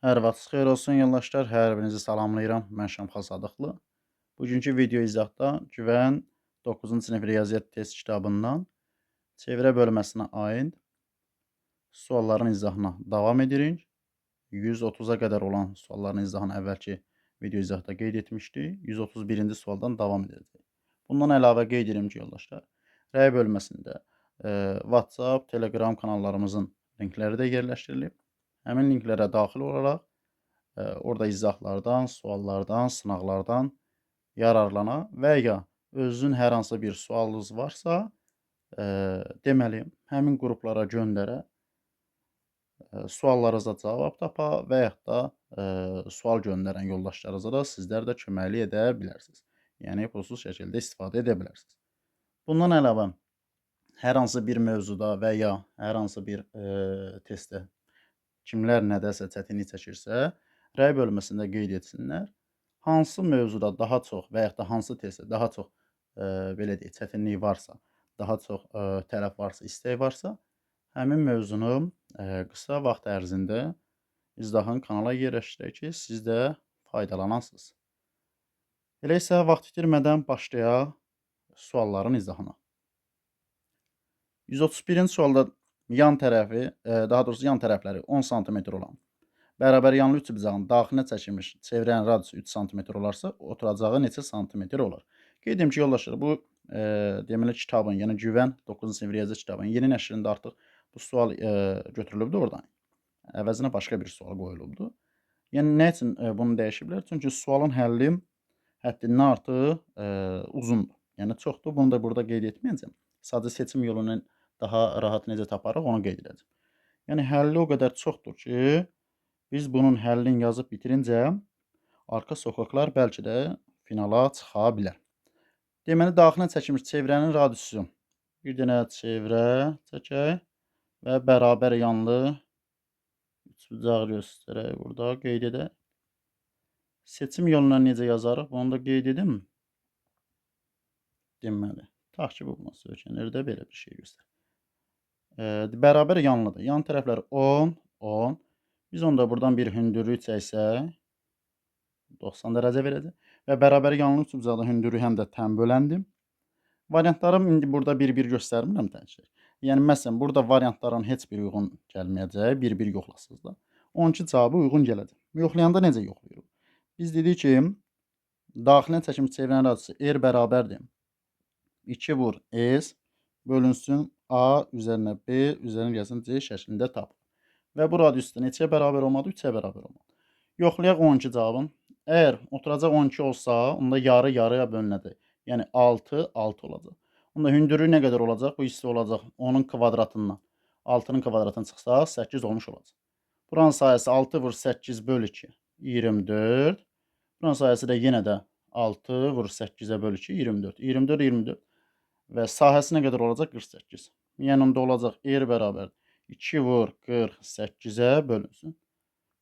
Hər vaxt xeyir olsun yoldaşlar. Hər birinizi salamlayıram. Mən Şamxal Sadıqlı. Bugünkü video izahda Güvən 9-cu sinif riyaziyyat test kitabından çevrə bölməsinə aid sualların izahına davam edirik. 130-a qədər olan sualların izahını əvvəlki video izahda qeyd etmişdik. 131-ci sualdan davam edəcəyik. Bundan əlavə qeyd edirəm ki, yoldaşlar, rəy bölməsində WhatsApp, Telegram kanallarımızın linkləri də yerləşdirilib. Həmin linklərə daxil olaraq orada izahlardan, suallardan, sınaqlardan yararlana və ya özünüzün hər hansı bir sualınız varsa, deməli, həmin qruplara göndərə, suallarınıza cavab tapa və yaxud da sual göndərən yoldaşlarınıza da sizlər də köməklik edə bilərsiniz. Yəni, pulsuz şəkildə istifadə edə bilərsiniz. Bundan əlavə, hər hansı bir mövzuda və ya hər hansı bir testdə kimlər nədəsə çətinlik çəkirsə, rəy bölməsində qeyd etsinlər. Hansı mövzuda daha çox və yaxud da hansı testdə daha çox belə deyək, çətinlik varsa, daha çox tələb varsa, istək varsa, həmin mövzunu qısa vaxt ərzində izahın kanala yerləşdirək ki, siz də faydalanansınız. Elə isə vaxt itirmədən başlayaq sualların izahına. 131-ci sualda yan tərəfi, daha doğrusu yan tərəfləri 10 sm olan bərabər yanlı üçbucağın daxilinə çəkilmiş çevrənin radiusu 3 sm olarsa, oturacağı neçə santimetr olar? Qeyd edim ki, yoldaşlar, bu deməli kitabın, yəni Güvən 9-cu sinif riyaziyyat kitabının yeni nəşrində artıq bu sual götürülübdür oradan. Əvəzinə başqa bir sual qoyulubdur. Yəni nə üçün bunu dəyişiblər? Çünki sualın həlli həddindən artıq uzundur. Yəni çoxdur. Bunu da burada qeyd etməyəcəm. Sadəcə seçim yolunu daha rahat necə taparıq, onu qeyd edəcəm. Yəni həlli o qədər çoxdur ki, biz bunun həllini yazıb bitirincə arka sokaklar bəlkə də finala çıxa bilər. Deməli, daxilinə çəkilmiş çevrənin radiusu. Bir dənə çevrə çəkək və bərabər yanlı üçbucaq göstərək burada, qeyd edək. Seçim yoluna necə yazarıq, bunu da qeyd edim. Deməli, tutaq ki, bu buna söykənir də belə bir şey göstərir. Bərabər yanlıdır. Yan tərəflər 10, 10. Biz onda buradan bir hündürlük çəksək 90 dərəcə verəcək. Və bərabər yanlı üçbucaqda hündürlük həm də tən böləndir. Variantlarım indi burada bir-bir göstərmirəm təkcə. Yəni, məsələn, burada variantların heç biri uyğun gəlməyəcək. Bir-bir yoxlasınız da. 12 cavabı uyğun gələcək. Yoxlayanda necə yoxlayırıq? Biz dedik ki, daxilinə çəkilmiş çevrənin radiusu R bərabərdir. 2 vur S bölünsün A üzərinə B üzərinə gəlsin C şəklində tapılır. Və bu radius da neçəyə bərabər olmalı? 3-ə bərabər olmalı. Yoxlayaq 12 cavabın. Əgər oturacaq 12 olsa, onda yarı yarıya bölünəcək. Yəni 6, 6 olacaq. Onda hündürlüyü nə qədər olacaq? Bu hissə olacaq 10-un kvadratından. 6-nın kvadratını çıxsa 8 olmuş olacaq. Buranın sahəsi 6 vur 8 böl 2, 24. Buranın sahəsi də yenə də 6 vur 8-ə böl 2, 24. 24, 24. Və sahəsi nə qədər olacaq? 48. Yəni onda olacaq R bərabər 2 vur 48-ə bölünsün.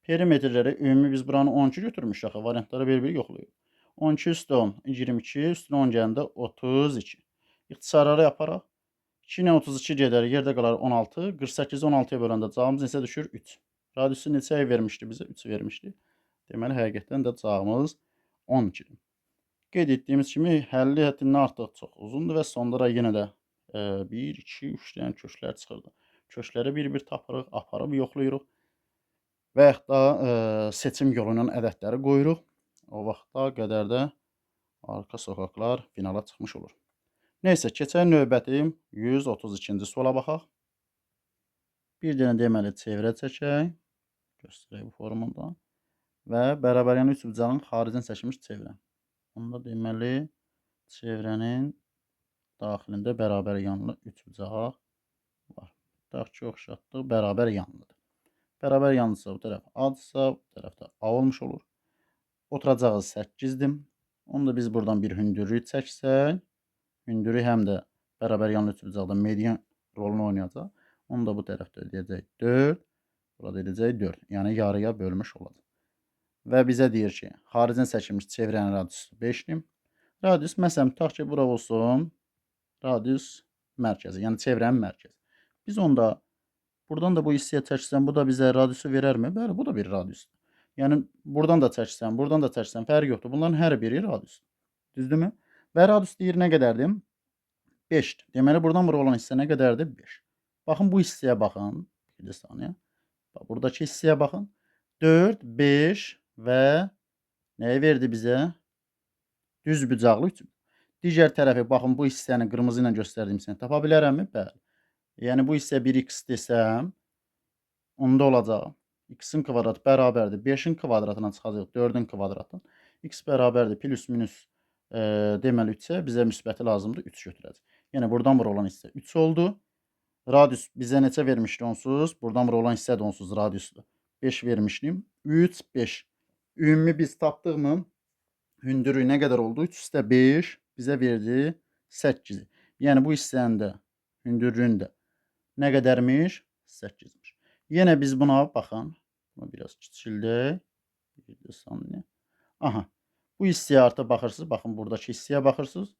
Perimetrləri ümumi biz buranı 12 götürmüşük axı. Variantları bir-bir yoxlayırıq. 12 üstə 10, 22, üstünə 10 gələndə 32. İxtisarları yaparaq 2 ilə 32 gedər, yerdə qalar 16. 48-i 16-ya böləndə cavabımız neçə düşür? 3. Radiusu neçəyə vermişdi bizə? 3 vermişdi. Deməli, həqiqətən də cavabımız 12-dir. Qeyd etdiyimiz kimi, həlli həddindən artıq çox uzundur və sonda da yenə də 1, 2, 3 dənə köklər çıxırdı. Kökləri bir-bir tapırıq, aparıb yoxlayırıq və yaxud da seçim yolu ilə ədədləri qoyuruq. O vaxta qədər də arka sokaklar finala çıxmış olur. Neysə, keçək növbəti 132-ci suala baxaq. Bir dənə deməli çevrə çəkək. Göstərək bu formunda. Və bərabər yanlı üçbucağın xaricdən çəkilmiş çevrə. Onda deməli çevrənin daxilində bərabər yanlı üçbucaq var. Tutaq ki, oxşatdıq, bərabər yanlıdır. Bərabər yanlısa bu tərəf A-dırsa, bu tərəfdə A olmuş olur. Oturacağı 8-dir. Onu da biz buradan bir hündürlük çəksək, hündürlük həm də bərabər yanlı üçbucaqda median rolunu oynayacaq. Onu da bu tərəfdə edəcək 4, burada edəcək 4. Yəni yarıya bölmüş olacaq. Və bizə deyir ki, xaricdən çəkilmiş çevrənin radiusu 5-dir. Radius, məsələn, tutaq ki, bura olsun radius mərkəzi, yəni çevrənin mərkəzi. Biz onda buradan da bu hissəyə çəksəm, bu da bizə radiusu verərmi? Bəli, bu da bir radiusdur. Yəni, buradan da çəksən, buradan da çəksən, fərqi yoxdur. Bunların hər biri radiusdur. Düzdürmü? Və radius deyir nə qədərdir? 5-dir. Deməli, buradan bura olan hissə nə qədərdir? 5. Baxın, bu hissəyə baxın. Bir saniyə. Bax, buradakı hissəyə baxın. 4, 5 və nəyi verdi bizə? Düz bucaqlı 3. Digər tərəfi, baxın, bu hissəni qırmızı ilə göstərdiyim hissəni tapa bilərəmmi? Bəli. Yəni, bu hissə 1x desəm, onda olacaq. X-in kvadratı bərabərdir. 5-in kvadratına çıxacaq 4-ün kvadratı. X bərabərdir. Plus minus deməli 3-ə bizə müsbəti lazımdır. 3 götürəcək. Yəni, buradan bura olan hissə 3 oldu. Radius bizə neçə vermişdi onsuz? Buradan bura olan hissə də onsuz radiusdur. 5 vermişdim. 3, 5. Ümumi biz tapdıqmı? Hündürlüyü nə qədər oldu? 3 üstə 5 bizə verdi 8-i. Yəni, bu hissənin də, hündürlüyün də nə qədərmiş? 8-miş. Yenə biz buna baxın. Bunu biraz kiçildək. Bir saniyə. Aha. Bu hissəyə artıq baxırsınız. Baxın, buradakı hissəyə baxırsınız.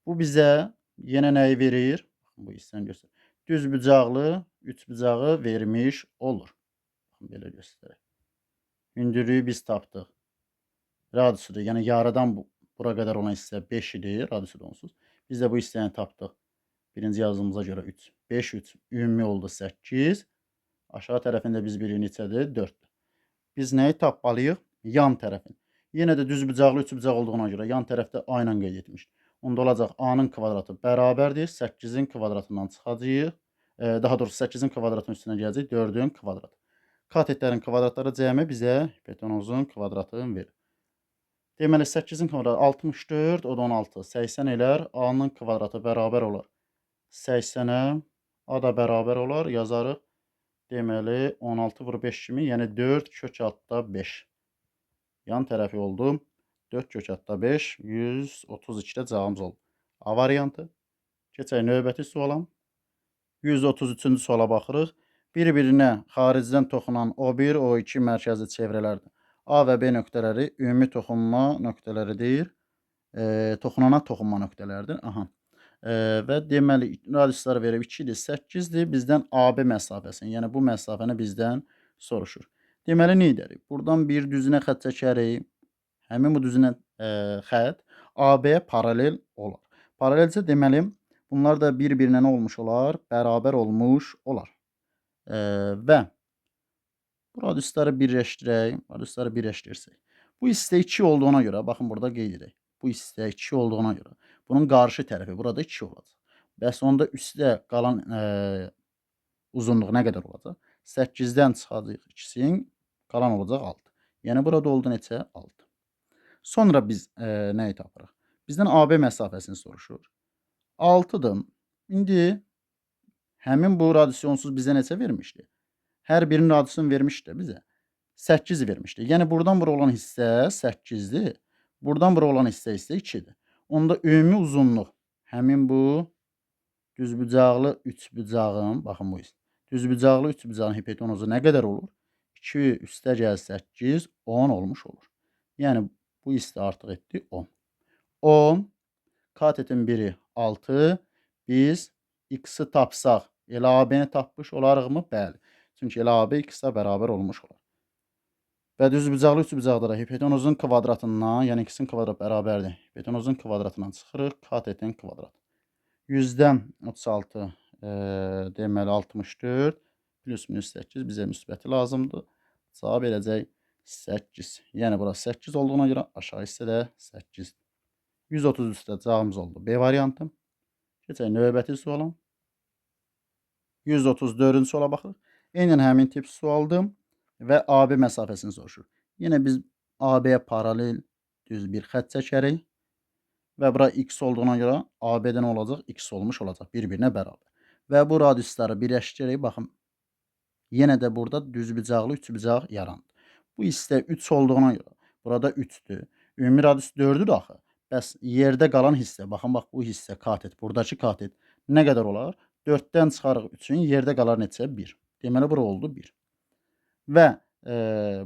Bu bizə yenə nəyi verir? Baxın, bu hissəni göstərir. Düz bucaqlı, üç bucağı vermiş olur. Baxın, belə göstərək. Hündürlüyü biz tapdıq. Radiusudur. Yəni, yarıdan bura qədər olan hissə 5 idi. Radiusu da onsuz. Biz də bu hissəni tapdıq. Birinci yazdığımıza görə 3. 5, 3. Ümumi oldu 8. Aşağı tərəfində biz biri neçədir? 4-dür. Biz nəyi tapmalıyıq? Yan tərəfin. Yenə də düz bucaqlı, üç bucaq olduğuna görə yan tərəfdə A ilə qeyd etmiş. Onda olacaq A-nın kvadratı bərabərdir. 8-in kvadratından çıxacağıq. Daha doğrusu 8-in kvadratının üstünə gələcək 4-ün kvadratı. Katetlərin kvadratları cəmi bizə hipotenuzun kvadratını verir. Deməli, 8-in kvadratı 64, o da 16. 80 elər. A-nın kvadratı bərabər olar. 80-ə A da bərabər olar. Yazarıq. Deməli, 16 vur 5 kimi, yəni 4 kök altda 5. Yan tərəfi oldu. 4 kök altda 5, 132-də cavabımız oldu. A variantı. Keçək növbəti suala. 133-cü suala baxırıq. Bir-birinə xaricdən toxunan O1, O2 mərkəzi çevrələrdir. A və B nöqtələri ümumi toxunma nöqtələridir. Toxunana toxunma nöqtələridir. Aha. Və deməli, radiusları verib 2-dir, 8-dir. Bizdən AB məsafəsini, yəni bu məsafəni bizdən soruşur. Deməli, nə edərik? Buradan bir düzünə xətt çəkərik. Həmin bu düzünə xətt AB-yə paralel olar. Paralelsə, deməli, bunlar da bir-birinə nə olmuş olar? Bərabər olmuş olar. Və bu radiusları birləşdirək. Radiusları birləşdirsək. Bu hissə 2 olduğuna görə, baxın, burada qeyd edək. Bu hissə 2 olduğuna görə. Bunun qarşı tərəfi burada 2 olacaq. Bəs onda üstə qalan uzunluq nə qədər olacaq? 8-dən çıxacaq 2-sin, qalan olacaq 6. Yəni, burada oldu neçə? 6. Sonra biz nəyi tapırıq? Bizdən AB məsafəsini soruşur. 6-dır. İndi həmin bu radiusu onsuz bizə neçə vermişdi? Hər birinin radiusunu vermişdi bizə. 8 vermişdi. Yəni, buradan bura olan hissə 8-dir. Buradan bura olan hissə isə 2-dir. Onda ümumi uzunluq həmin bu düzbucaqlı üçbucağın, baxın bu hissə, düzbucaqlı üçbucağın hipotenuzu nə qədər olur? 2 üstə gəl 8, 10 olmuş olur. Yəni, bu hissə artıq etdi 10. 10, katetin biri 6, biz x-i tapsaq, elə AB-ni tapmış olarıqmı? Bəli. Çünki elə AB x-ə bərabər olmuş olar. Və düzbucaqlı üçbucaqda da hipotenuzun kvadratından, yəni x-in kvadratı bərabərdir. Hipotenuzun kvadratından çıxırıq, katetin kvadratı. 100-dən 36, deməli 64, plus minus 8 bizə müsbəti lazımdır. Cavab eləcək 8. Yəni, burası 8 olduğuna görə aşağı hissədə 8. 133-də cavabımız oldu. B variantı. Keçək növbəti suala. 134-cü suala baxırıq. Eynən həmin tip sualdır və AB məsafəsini soruşur. Yenə biz AB-yə paralel düz bir xətt çəkərik və bura X olduğuna görə AB-də nə olacaq? X olmuş olacaq, bir-birinə bərabər. Və bu radiusları birləşdirərək, baxın, yenə də burada düzbucaqlı üçbucaq yarandı. Bu hissə 3 olduğuna görə, burada 3-dür. Ümumi radius 4-dür axı. Bəs yerdə qalan hissə, baxın, bax, bu hissə katet, buradakı katet nə qədər olar? 4-dən çıxarıq 3-ün, yerdə qalar neçə? 1. Deməli, bura oldu 1. Və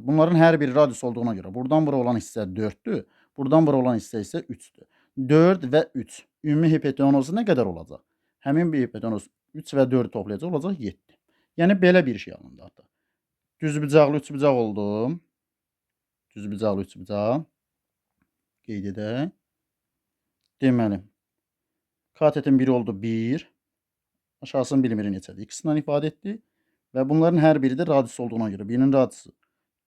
bunların hər biri radius olduğuna görə, buradan bura olan hissə 4-dür, buradan bura olan hissə isə 3-dür. 4 və 3. Ümumi hipotenuzu nə qədər olacaq? Həmin bir hipotenuz 3 və 4 toplayacaq, olacaq 7. Yəni, belə bir şey alındı artıq. Düzbucaqlı üçbucaq oldu. Düzbucaqlı üçbucaq qeyd edək. Deməli, katetin biri oldu 1. Aşağısını bilmirik neçədir. X-lə ifadə etdi. Və bunların hər biri də radius olduğuna görə. Birinin radiusu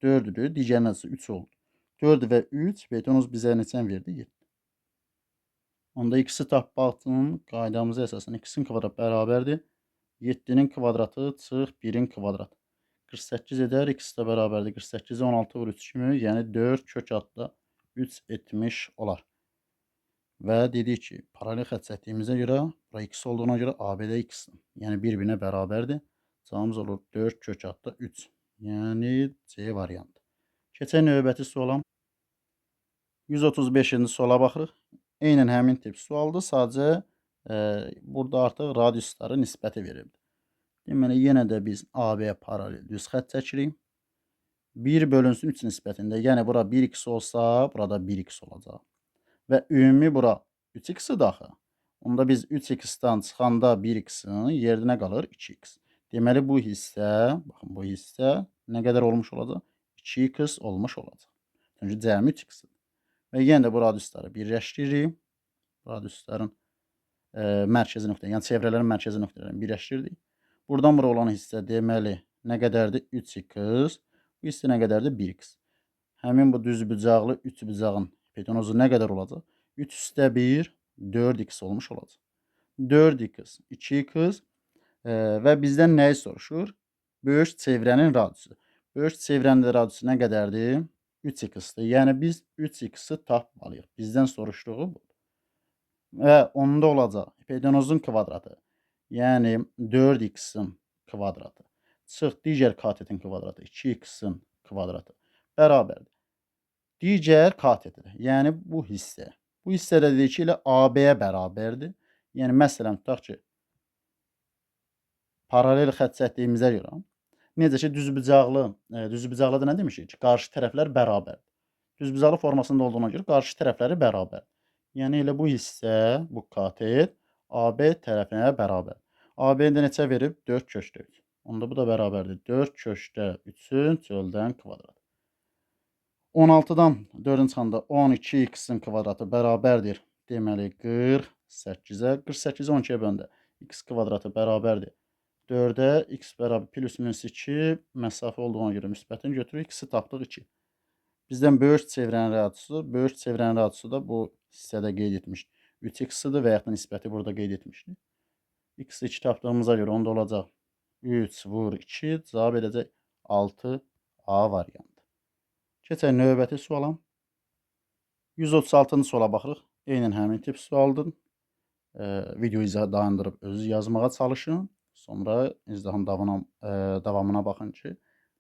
4-dür, digərinin radiusu 3 oldu. 4 və 3 hipotenuz bizə neçən verdi? 7. Onda x-i tapmaq üçün qaydamıza əsasən x-in kvadrat bərabərdir. 7-nin kvadratı çıx 1-in kvadratı. 48 edər, x də bərabərdir. 48-i 16 vur 3 kimi, yəni 4 kök altda 3 etmiş olar. Və dedik ki, paralel xətt çəkdiyimizə görə, bura x olduğuna görə AB-də x, yəni bir-birinə bərabərdir. Cavabımız olur 4 kök altda 3, yəni C variantı. Keçək növbəti suala. 135-ci suala baxırıq. Eynən həmin tip sualdır, sadəcə burada artıq radiusları nisbəti verildi. Deməli, yenə də biz AB-yə paralel düz xətt çəkirik. 1 bölünsün 3 nisbətində, yəni bura 1x olsa, burada 1x olacaq. Və ümumi bura 3x-i daxı. Onda biz 3x-dan çıxanda 1x-in yerinə qalır 2x. Deməli, bu hissə, baxın, bu hissə nə qədər olmuş olacaq? 2x olmuş olacaq. Çünki cəmi 3x-dir. Və yenə də bu radiusları birləşdiririk. Radiusların mərkəzi nöqtə, yəni çevrələrin mərkəzi nöqtələrini birləşdirdik. Buradan bura olan hissə deməli nə qədərdir? 3x. Bu hissə nə qədərdir? 1x. Həmin bu düzbucaqlı üçbucağın hipotenuzu nə qədər olacaq? 3 üstə 1, 4x olmuş olacaq. 4x, 2x və bizdən nəyi soruşur? Böyük çevrənin radiusu. Böyük çevrənin radiusu nə qədərdir? 3x-dir. Yəni biz 3x-i tapmalıyıq. Bizdən soruşduğu budur. Və onda olacaq hipotenuzun kvadratı. Yəni 4x-in kvadratı. Çıx digər katetin kvadratı 2x-in kvadratı bərabərdir. Digər katetidir. Yəni bu hissə. Bu hissədə dedik ki, elə AB-yə bərabərdir. Yəni məsələn tutaq ki, paralel xətt çəkdiyimizə görə necə ki düzbucaqlı, düzbucaqlı da nə demişik ki, qarşı tərəflər bərabərdir. Düzbucaqlı formasında olduğuna görə qarşı tərəfləri bərabərdir. Yəni elə bu hissə, bu katet AB tərəfinə bərabər. AB-ni də neçə verib? 4 kökdə 3. Onda bu da bərabərdir. 4 kökdə 3-ün çöldən kvadratı. 16-dan 4-ün çıxanda 12x-in kvadratı bərabərdir. Deməli 48-ə. 48-i 12-yə böləndə x kvadratı bərabərdir. 4-ə x bərabər plus minus 2 məsafə olduğuna görə müsbətini götürürük. X-i tapdıq 2. Bizdən böyük çevrənin radiusu, böyük çevrənin radiusu da bu hissədə qeyd etmişdir. 3x-idir və yaxud da nisbəti burada qeyd etmişdik. X-i 2 tapdığımıza görə onda olacaq 3 vur 2, cavab edəcək 6A variantı. Keçək növbəti suala. 136-cı suala baxırıq. Eynən həmin tip sualdır. Videoyu dayandırıb özünüz yazmağa çalışın. Sonra izahın davamına baxın ki,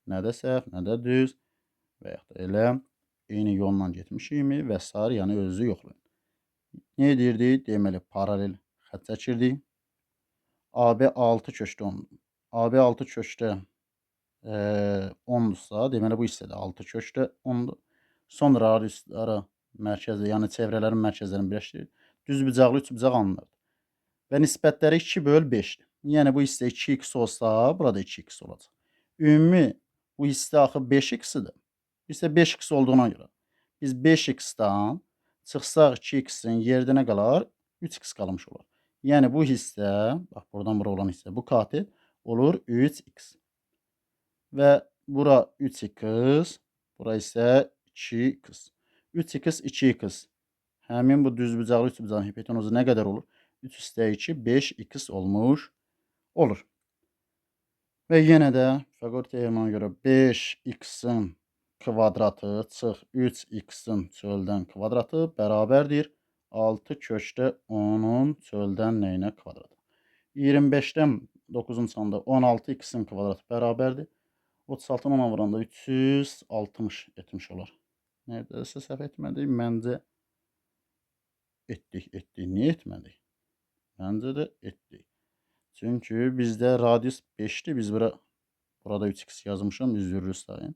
nə də səhv, nə də düz və yaxud da elə eyni yolla getmişikmi və s. Yəni özünüzü yoxlayın. Nə edirdik? Deməli, paralel xətt çəkirdik. AB 6 kökdə 10. AB 6 kökdə 10-dursa, deməli bu hissədə 6 kökdə 10-dur. Sonra radiusları mərkəzdə, yəni çevrələrin mərkəzlərini birləşdirir. Düzbucaqlı üçbucaq alınır. Və nisbətləri 2 böl 5-dir. Yəni bu hissə 2x olsa, burada 2x olacaq. Ümumi bu hissə axı 5x-idir. Bu hissə 5x olduğuna görə biz 5x-dan çıxsaq 2x-in yerdə nə qalar? 3x qalmış olar. Yəni bu hissə, bax buradan bura olan hissə, bu katet olur 3x. Və bura 3x, bura isə 2x. 3x, 2x. Həmin bu düzbucaqlı üçbucağın hipotenuzu nə qədər olur? 3 üstə 2, 5x olmuş olur. Və yenə də Pifaqor teoremına görə 5x-in kvadratı çıx 3x-in çöldən kvadratı bərabərdir 6 kökdə 10-un çöldən nəyinə kvadratı. 25-dən 9-un çıxanda 16x-in kvadratı bərabərdir. 36-nı 10-a vuranda 360 etmiş olar. Nəydəsə səhv etmədik. Məncə etdik, etdik. Niyə etmədik? Məncə də etdik. Çünki bizdə radius 5-dir. Biz burada 3x yazmışam. Üzürlü sayın.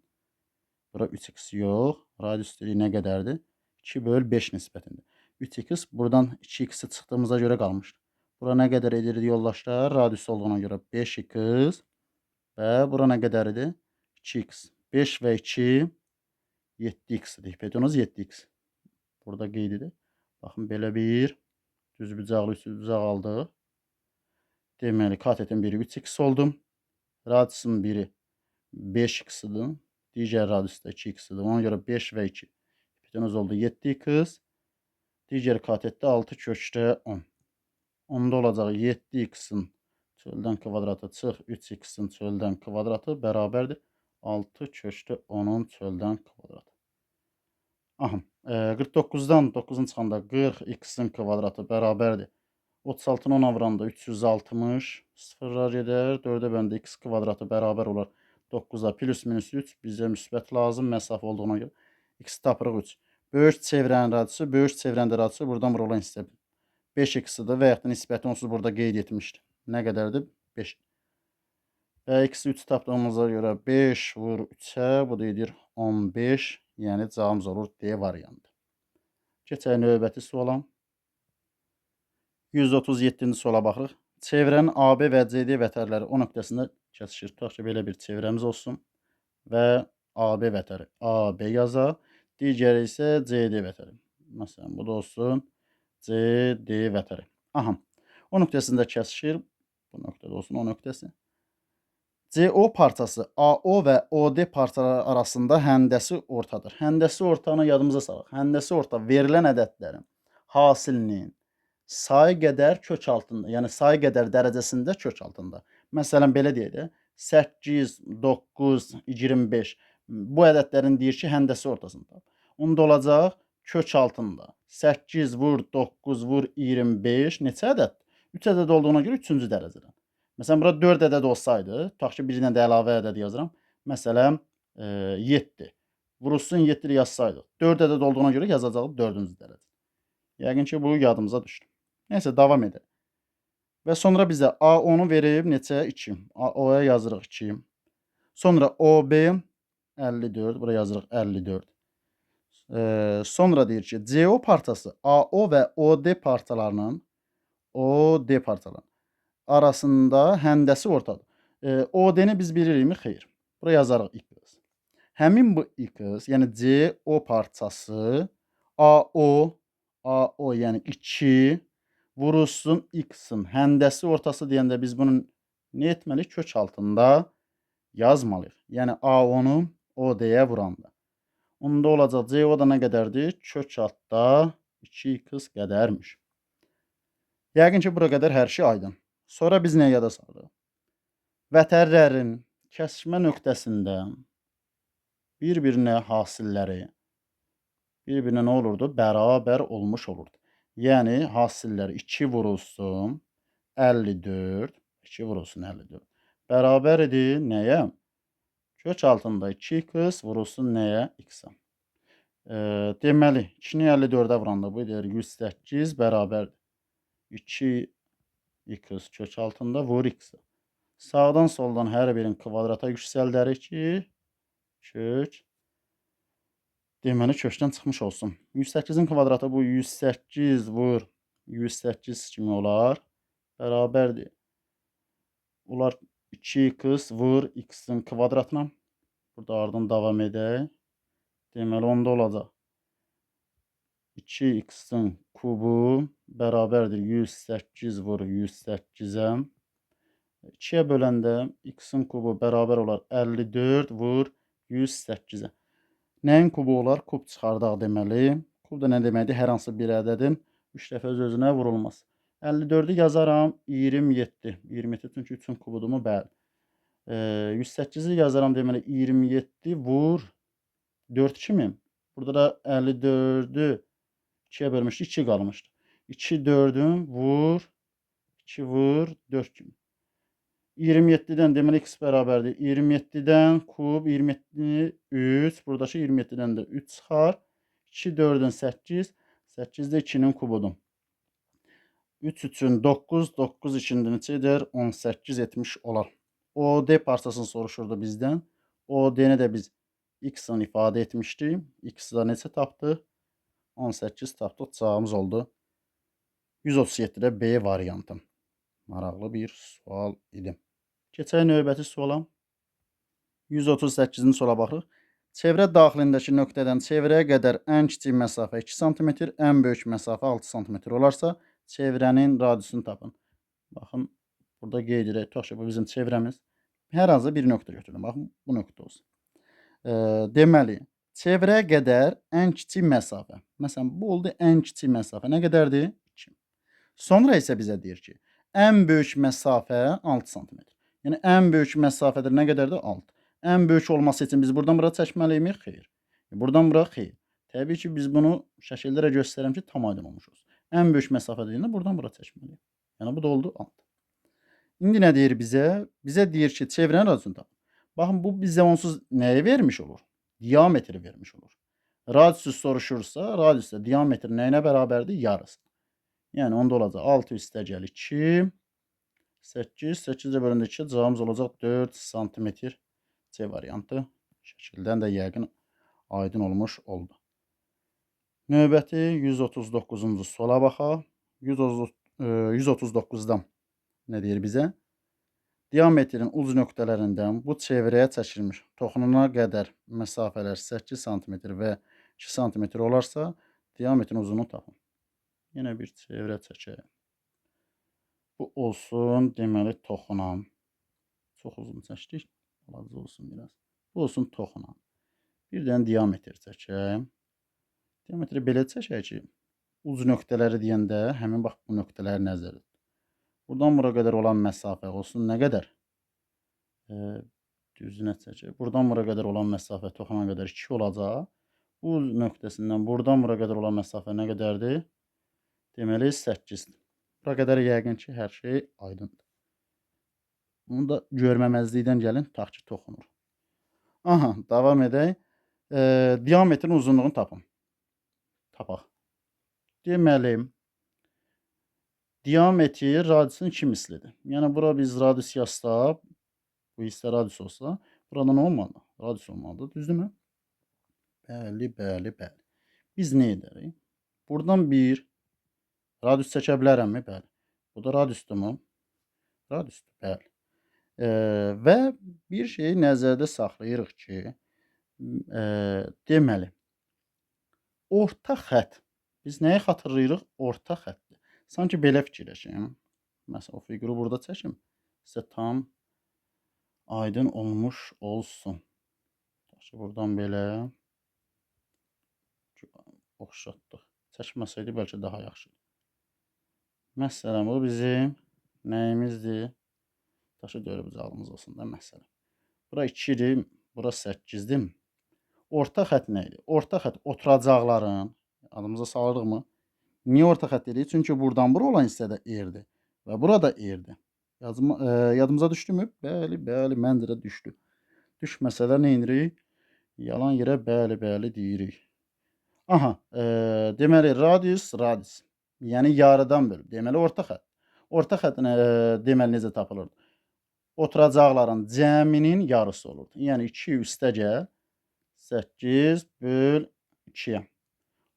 Bura 3x yox. Radius dedik nə qədərdir? 2 böl 5 nisbətində. 3x buradan 2x-i çıxdığımıza görə qalmışdır. Bura nə qədər edirdi yoldaşlar? Radius olduğuna görə 5x və bura nə qədər idi? 2x. 5 və 2 7x-dir. Hipotenuz 7x. Burada qeyd edir. Baxın, belə bir düzbucaqlı üçbucaq aldıq. Deməli, katetin biri 3x oldu. Radiusun biri 5x-dir. Digər radius da 2x-dir. Ona görə 5 və 2. Hipotenuz oldu 7x. Digər katetdə 6 kökdə 10. Onda olacaq 7x-in çöldən kvadratı çıx 3x-in çöldən kvadratı bərabərdir 6 kökdə 10-un çöldən kvadratı. Aha, 49-dan 9-un çıxanda 40x-in kvadratı bərabərdir. 36-nı 10-a vuranda 360, sıfırlar gedər. 4-ə böləndə x kvadratı bərabər olar 9-a plus minus 3. Bizə müsbət lazım məsafə olduğuna görə. X tapırıq 3. Böyük çevrənin radiusu, böyük çevrənin də radiusu buradan bura olan hissə 5x-dir və yaxud da nisbəti onsuz burada qeyd etmişdi. Nə qədərdir? 5. Və x-i 3 tapdığımıza görə 5 vur 3-ə, bu da edir 15. Yəni cavabımız olur D variantı. Keçək növbəti suala. 137-ci suala baxırıq. Çevrənin AB və CD vətərləri O nöqtəsində kəsişir. Tutaq ki, belə bir çevrəmiz olsun və AB vətəri AB yazaq. Digəri isə CD vətəri. Məsələn, bu da olsun CD vətəri. Aha. O nöqtəsində kəsişir. Bu nöqtədə olsun O nöqtəsi. CO parçası AO və OD parçaları arasında həndəsi ortadır. Həndəsi ortanı yadımıza salaq. Həndəsi orta verilən ədədlərin hasilinin sayı qədər kök altında, yəni sayı qədər dərəcəsində kök altında. Məsələn, belə deyək də, 8, 9, 25. Bu ədədlərin deyir ki, həndəsi ortasında. Onda olacaq kök altında. 8 vur, 9 vur, 25. Neçə ədəd? 3 ədəd olduğuna görə 3-cü dərəcədən. Məsələn, bura 4 ədəd olsaydı, tutaq ki, birindən də əlavə ədəd yazıram. Məsələn, 7. Vurulsun 7 yazsaydıq. 4 ədəd olduğuna görə yazacaqdıq 4-cü dərəcə. Yəqin ki, bu yadımıza düşdü. Neysə, davam edək. Və sonra bizə AO-nu verib neçə? 2. AO-ya yazırıq 2. Sonra OB 54. Bura yazırıq 54. Sonra deyir ki, CO parçası AO və OD parçalarının OD parçalarının arasında həndəsi ortadır. OD-ni biz bilirikmi? Xeyr. Bura yazarıq X. Həmin bu X, yəni CO parçası AO, AO yəni 2 vurulsun X-in həndəsi ortası deyəndə biz bunu nə etməliyik? Kök altında yazmalıyıq. Yəni AO-nu OD-yə vuranda. Onda olacaq CO da nə qədərdir? Kök altda 2x qədərmiş. Yəqin ki, bura qədər hər şey aydın. Sonra biz nəyə yada salırıq? Vətərlərin kəsişmə nöqtəsində bir-birinə hasilləri bir-birinə nə olurdu? Bərabər olmuş olurdu. Yəni hasillər 2 vurulsun 54, 2 vurulsun 54. Bərabər idi nəyə? Kök altında 2x vurulsun nəyə? X-a. Deməli, 2-ni 54-ə vuranda bu edir 108 bərabərdir. 2x kök altında vur x. Sağdan soldan hər birin kvadrata yüksəldərik ki, kök deməli kökdən çıxmış olsun. 108-in kvadratı bu 108 vur 108 kimi olar. Bərabərdir. Olar 2x vur x-in kvadratına. Burada ardından davam edək. Deməli onda olacaq. 2x-in kubu bərabərdir 108 vur 108-ə. 2-yə böləndə x-in kubu bərabər olar 54 vur 108-ə. Nəyin kubu olar? Kub çıxardaq deməli. Kub da nə deməkdir? Hər hansı bir ədədin 3 dəfə öz-özünə vurulması. 54-ü yazaram 27. 27 çünki 3-ün kubudurmu? Bəli. 108-i yazaram deməli 27 vur 4 kimi. Burada da 54-ü 2-yə bölmüşdü, 2 qalmışdı. 2 4-ün vur 2 vur 4 kimi. 27-dən deməli x bərabərdir. 27-dən kub 27-ni 3. Buradakı 27-dən də 3 çıxar. 2 4-ün 8. 8 də 2-nin kubudur. 3 üçün 9, 9 2-nin neçə edər? 18 etmiş olar. OD parçasını soruşurdu bizdən. OD-ni də biz x ilə ifadə etmişdik. X-i də neçə tapdıq? 18 tapdıq. Cavabımız oldu. 137-də B variantı. Maraqlı bir sual idi. Keçək növbəti suala. 138-ci suala baxırıq. Çevrə daxilindəki nöqtədən çevrəyə qədər ən kiçik məsafə 2 sm, ən böyük məsafə 6 sm olarsa, çevrənin radiusunu tapın. Baxın, burada qeyd edək. Tutaq ki, bu bizim çevrəmiz. Hər hansı bir nöqtə götürün. Baxın, bu nöqtə olsun. Deməli, çevrəyə qədər ən kiçik məsafə. Məsələn, bu oldu ən kiçik məsafə. Nə qədərdir? 2. Sonra isə bizə deyir ki, ən böyük məsafə 6 sm. Yəni, ən böyük məsafədir nə qədərdir? 6. Ən böyük olması üçün biz buradan bura çəkməliyik? Xeyr. Buradan bura xeyr. Təbii ki, biz bunu şəkillərə göstərəm ki, tam aydın olmuş olsun. Ən böyük məsafə deyəndə buradan bura çəkməliyik. Yəni, bu da oldu 6. İndi nə deyir bizə? Bizə deyir ki, çevrənin radiusunu tapın. Baxın, bu bizə onsuz nəyi vermiş olur? Diametri vermiş olur. Radiusu soruşursa, radius da diametr nəyinə bərabərdir? Yarısı. Yəni, onda olacaq 6 üstə gəl 2, 8, 8-ə bölündü 2, cavabımız olacaq 4 sm. C variantı şəkildən də yəqin aydın olmuş oldu. Növbəti 139-cu suala baxaq. 139-dan nə deyir bizə? Diametrin uc nöqtələrindən bu çevrəyə çəkilmiş toxunana qədər məsafələr 8 sm və 2 sm olarsa, diametrin uzunluğunu tapın. Yenə bir çevrə çəkək. Bu olsun, deməli, toxunan. Çox uzun çəkdik. Balaca olsun biraz. Bu olsun toxunan. Bir dənə diametr çəkək. Diametri belə çəkək ki, uc nöqtələri deyəndə həmin bax bu nöqtələri nəzərdə tut. Buradan bura qədər olan məsafə olsun nə qədər? Düzünə çəkək. Buradan bura qədər olan məsafə toxunan qədər 2 olacaq. Bu nöqtəsindən buradan bura qədər olan məsafə nə qədərdir? Deməli 8. Bura qədər yəqin ki, hər şey aydındır. Bunu da görməməzlikdən gəlin, tutaq ki, toxunur. Aha, davam edək. Diametrin uzunluğunu tapın. Tapaq. Deməli, diametr radiusun 2 mislidir. Yəni, bura biz radius yazsaq, bu hissə radius olsa, burada nə olmalı? Radius olmalıdır, düzdürmü? Bəli, bəli, bəli. Biz nə edərik? Buradan bir radius çəkə bilərəmmi? Bəli. Bu da radiusdurmu? Radiusdur, bəli. Və bir şeyi nəzərdə saxlayırıq ki, deməli, orta xətt. Biz nəyi xatırlayırıq? Orta xəttdir. Sanki belə fikirləşim. Məsələn, o fiquru burada çəkim. Sizə tam aydın olmuş olsun. Buradan belə oxşatdıq. Çəkməsəydi bəlkə daha yaxşıdır. Məsələn, bu bizim nəyimizdir? Daşı dörd bucağımız olsun da məsələn. Bura 2-dir, bura 8-dir. Orta xətt nə idi? Orta xətt oturacaqların, adımıza salırıqmı? Niyə orta xətt dedik? Çünki buradan bura olan hissə də R-dir və burada R-dir. Yadımıza düşdü mü? Bəli, bəli, məncə də düşdü. Düşməsə də nə edirik? Yalan yerə bəli, bəli deyirik. Aha, deməli, radius, radius. Yəni, yarıdan bölüb. Deməli, orta xətt. Orta xətt deməli, necə tapılırdı? Oturacaqların cəminin yarısı olurdu. Yəni, 2 üstə gəl, 8 böl 2-yə.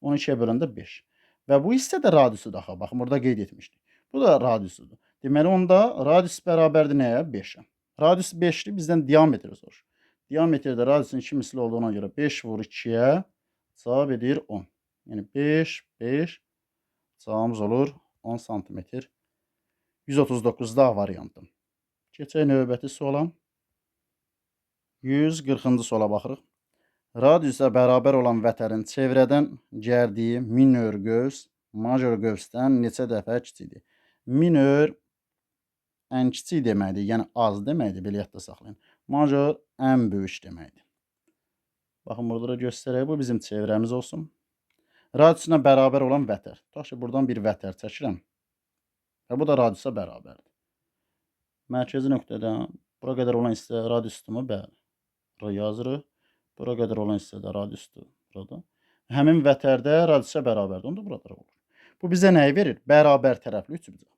12-yə böləndə 5. Və bu hissə də radiusudur axı. Baxın, burada qeyd etmişdik. Bu da radiusudur. Deməli, onda radius bərabərdir nəyə? 5-ə. Radius 5-dir, bizdən diametri soruşur. Diametrdə radiusun 2 misli olduğuna görə 5 vur 2-yə cavab edir 10. Yəni, 5, 5 cavabımız olur 10 santimetr. 139-da A variantı. Keçək növbəti suala. 140-cı suala baxırıq. Radiusa bərabər olan vətərin çevrədən gəldiyi minor qövs major qövsdən neçə dəfə kiçikdir? Minor ən kiçik deməkdir, yəni az deməkdir, belə yadda saxlayın. Major ən böyük deməkdir. Baxın, burada da göstərək, bu bizim çevrəmiz olsun. Radiusuna bərabər olan vətər. Tutaq ki, buradan bir vətər çəkirəm. Və bu da radiusa bərabərdir. Mərkəzi nöqtədən bura qədər olan hissə radiusdurmu? Bəli. R yazırıq. Bura qədər olan hissə də radiusdur burada. Həmin vətərdə radiusa bərabərdir. Onda burada olur. Bu bizə nəyi verir? Bərabər tərəfli üçbucaq.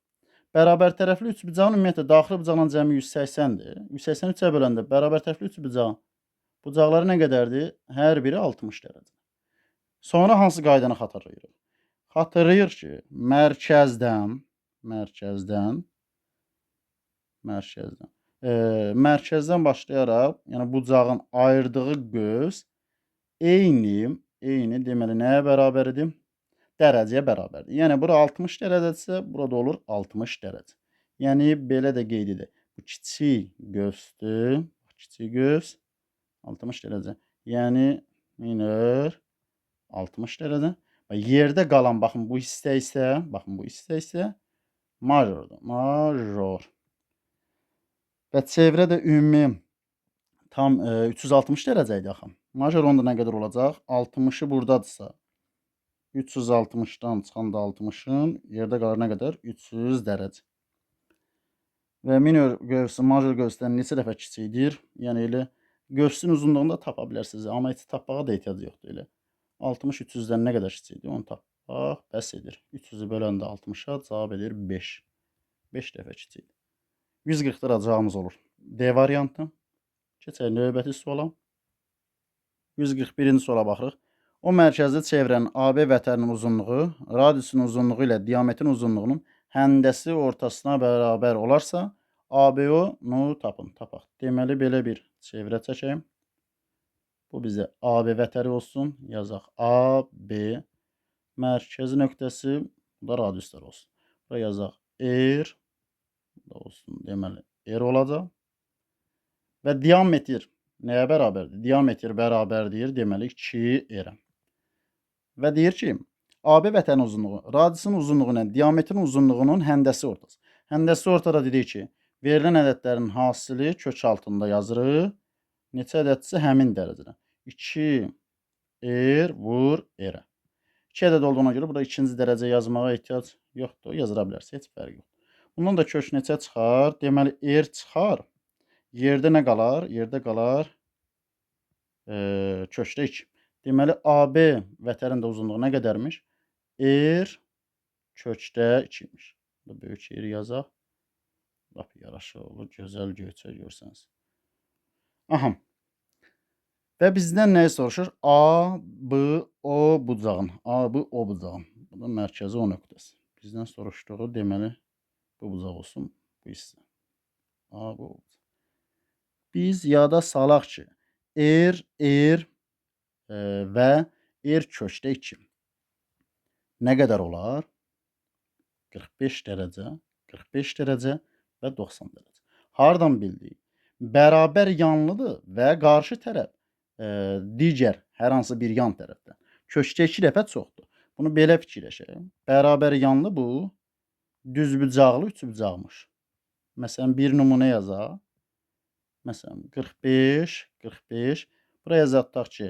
Bərabər tərəfli üçbucağın ümumiyyətlə daxili bucağın cəmi 180-dir. 183-ə böləndə bərabər tərəfli üçbucağın bucaqları nə qədərdir? Hər biri 60 dərəcə. Sonra hansı qaydanı xatırlayırıq? Xatırlayır ki, mərkəzdən başlayaraq, yəni bucağın ayırdığı qövs Eyni deməli nəyə bərabər idi? Dərəcəyə bərabərdir. Yəni, bura 60 dərəcədirsə, burada olur 60 dərəcə. Yəni, belə də qeyd edək. Bu kiçik qövsdür. Kiçik qövs 60 dərəcə. Yəni, minor 60 dərəcə. Və yerdə qalan, baxın, bu hissə isə, baxın, bu hissə isə majordur. Major. Və çevrə də ümumi tam 360 dərəcə idi axı. Major onda nə qədər olacaq? 60-ı buradadırsa, 360-dan çıxan da 60-ın yerdə qalır nə qədər? 300 dərəcə. Və minor qövsü major qövsdən neçə dəfə kiçikdir? Yəni, elə qövsün uzunluğunu da tapa bilərsiniz. Amma heç tapmağa da ehtiyac yoxdur elə. 60 300-dən nə qədər kiçikdir? Onu tapmaq bəs edir. 300-ü böləndə 60-a cavab edir 5. 5 dəfə kiçikdir. 140-da cavabımız olur. D variantı. Keçək növbəti suala. 141-ci suala baxırıq. O mərkəzli çevrənin AB vətərinin uzunluğu, radiusun uzunluğu ilə diametrin uzunluğunun həndəsi ortasına bərabər olarsa, ABO-nu tapın. Tapaq. Deməli, belə bir çevrə çəkəyim. Bu bizə AB vətəri olsun. Yazaq AB mərkəzi nöqtəsi, bu da radiuslar olsun. Bura yazaq R, bu da olsun. Deməli, R olacaq. Və diametr nəyə bərabərdir? Diametr bərabərdir, deməli 2R. Və deyir ki, AB vətənin uzunluğu, radiusun uzunluğu ilə diametrin uzunluğunun həndəsi ortası. Həndəsi ortada dedik ki, verilən ədədlərin hasili kök altında yazırıq. Neçə ədəddirsə həmin dərəcədə. 2R vur R. 2 ədəd olduğuna görə burada ikinci dərəcə yazmağa ehtiyac yoxdur. Yazıra bilərsiniz, heç fərqi yoxdur. Bundan da kök neçə çıxar? Deməli, R çıxar. Yerdə nə qalar? Yerdə qalar kökdə 2. Deməli, AB vətərin də uzunluğu nə qədərmiş? R kökdə 2 imiş. Burada böyük R yazaq. Lap yaraşıqlı, gözəl göyçək görsəniz. Aha. Və bizdən nəyi soruşur? A, B, O bucağın. A, B, O bucağın. Bu da mərkəzi O nöqtəsi. Bizdən soruşduğu deməli bu bucaq olsun, bu hissə. A, B, O bucağı. Biz yada salaq ki, R, R və R kökdə 2. Nə qədər olar? 45 dərəcə, 45 dərəcə və 90 dərəcə. Hardan bildik? Bərabər yanlıdır və qarşı tərəf digər hər hansı bir yan tərəfdən. Kökdə 2 dəfə çoxdur. Bunu belə fikirləşək. Bərabər yanlı bu düzbucaqlı üçbucaqmış. Məsələn, bir nümunə yazaq. Məsələn, 45, 45. Buraya yazaq tutaq ki,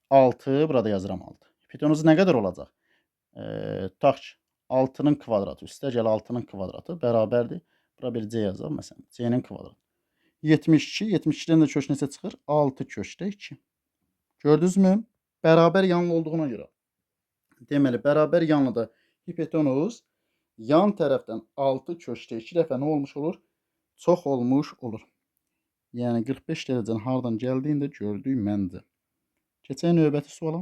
6, burada yazıram 6. Hipotenuz nə qədər olacaq? Tutaq ki, 6-nın kvadratı, üstə gəl 6-nın kvadratı bərabərdir. Bura bir C yazaq, məsələn, C-nin kvadratı. 72, 72-dən də kök neçə çıxır? 6 kökdə 2. Gördünüzmü? Bərabər yanlı olduğuna görə. Deməli, bərabər yanlıda hipotenuz yan tərəfdən 6 kökdə 2 dəfə nə olmuş olur? Çox olmuş olur. Yəni, 45 dərəcənin hardan gəldiyini də gördük məncə. Keçək növbəti suala.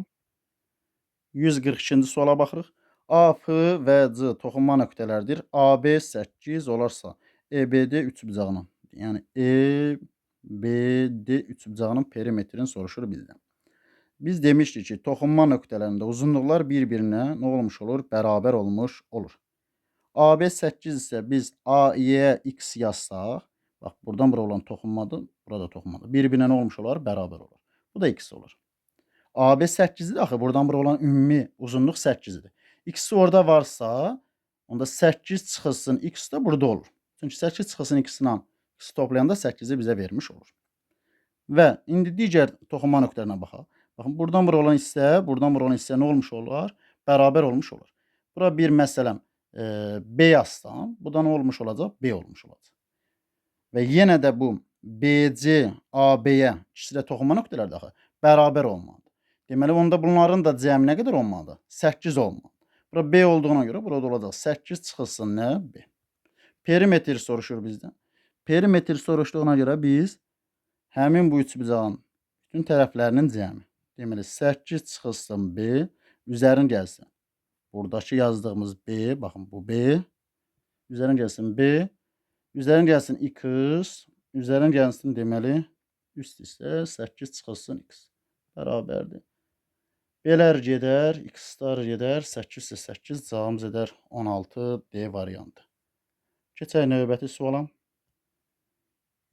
142-ci suala baxırıq. A, F və C toxunma nöqtələrdir. AB 8 olarsa, EBD üçbucağının, yəni EBD üçbucağının perimetrini soruşur bizdən. Biz demişdik ki, toxunma nöqtələrində uzunluqlar bir-birinə nə olmuş olur? Bərabər olmuş olur. AB 8 isə biz AY X yazsaq, bax, buradan bura olan toxunmadır, burada toxunmadır. Bir-birinə nə olmuş olar? Bərabər olur. Bu da X olur. AB 8-dir axı, buradan bura olan ümumi uzunluq 8-dir. X orada varsa, onda 8 çıxılsın, X də burada olur. Çünki 8 çıxılsın X-lə X toplayanda 8-i bizə vermiş olur. Və indi digər toxunma nöqtələrinə baxaq. Baxın, buradan bura olan hissə, buradan bura olan hissə nə olmuş olar? Bərabər olmuş olur. Bura bir məsələn B yazsam, bu da nə olmuş olacaq? B olmuş olacaq. Və yenə də bu BC, AB-yə ikisi də toxunma nöqtələrdir axı, bərabər olmalıdır. Deməli, onda bunların da cəmi nə qədər olmalıdır? 8 olmalıdır. Bura B olduğuna görə burada olacaq 8 çıxılsın nə? B. Perimetr soruşur bizdən. Perimetr soruşduğuna görə biz həmin bu üçbucağın bütün tərəflərinin cəmi. Deməli, 8 çıxılsın B, üzərin gəlsin. Buradakı yazdığımız B, baxın bu B. Üzərin gəlsin B, üzərin gəlsin X, üzərin gəlsin deməli üst isə 8 çıxılsın X. Bərabərdir. Belər gedər, x-lar gedər, 8 isə 8, cavabımız edər 16 D variantı. Keçək növbəti suala.